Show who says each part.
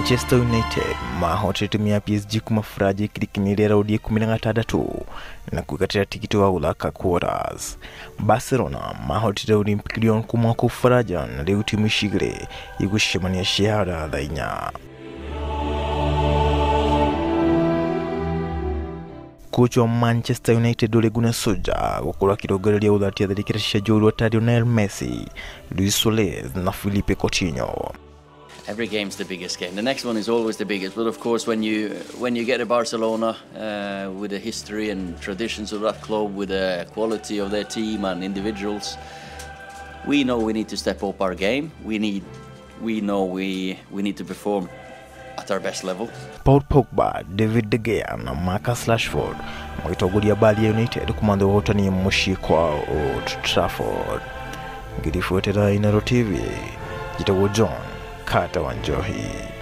Speaker 1: Manchester United mahotire timu ya PSG kuma Faraja ikirikinyiria raundi ya 16 na kwigatira tigiti wa guthaka quarters. Barcelona mahotire Olympique Lyon kuma kuu Faraja na riu timu ici igĩrĩ igucemania ciara thaa 4. Coach wa Manchester United Ole Gunnar Solskjaer gukorwo akirongoreria guthatia tharĩkĩra cia njorua ta Lionel Messi, Luis Suarez na Philippe Coutinho.
Speaker 2: Every game's the biggest game. The next one is always the biggest. But of course, when you get a Barcelona with the history and traditions of that club, with the quality of their team and individuals, we know we need to step up our game. We know we need to perform at our best level.
Speaker 1: Paul Pogba, David De Gea na Marcus Rashford magitongoria Bali ya United kumantha ũhotani mũciĩ kwa Old Trafford. Ngĩribotera Inooro TV, njĩtagwo John Carter Wanjohi.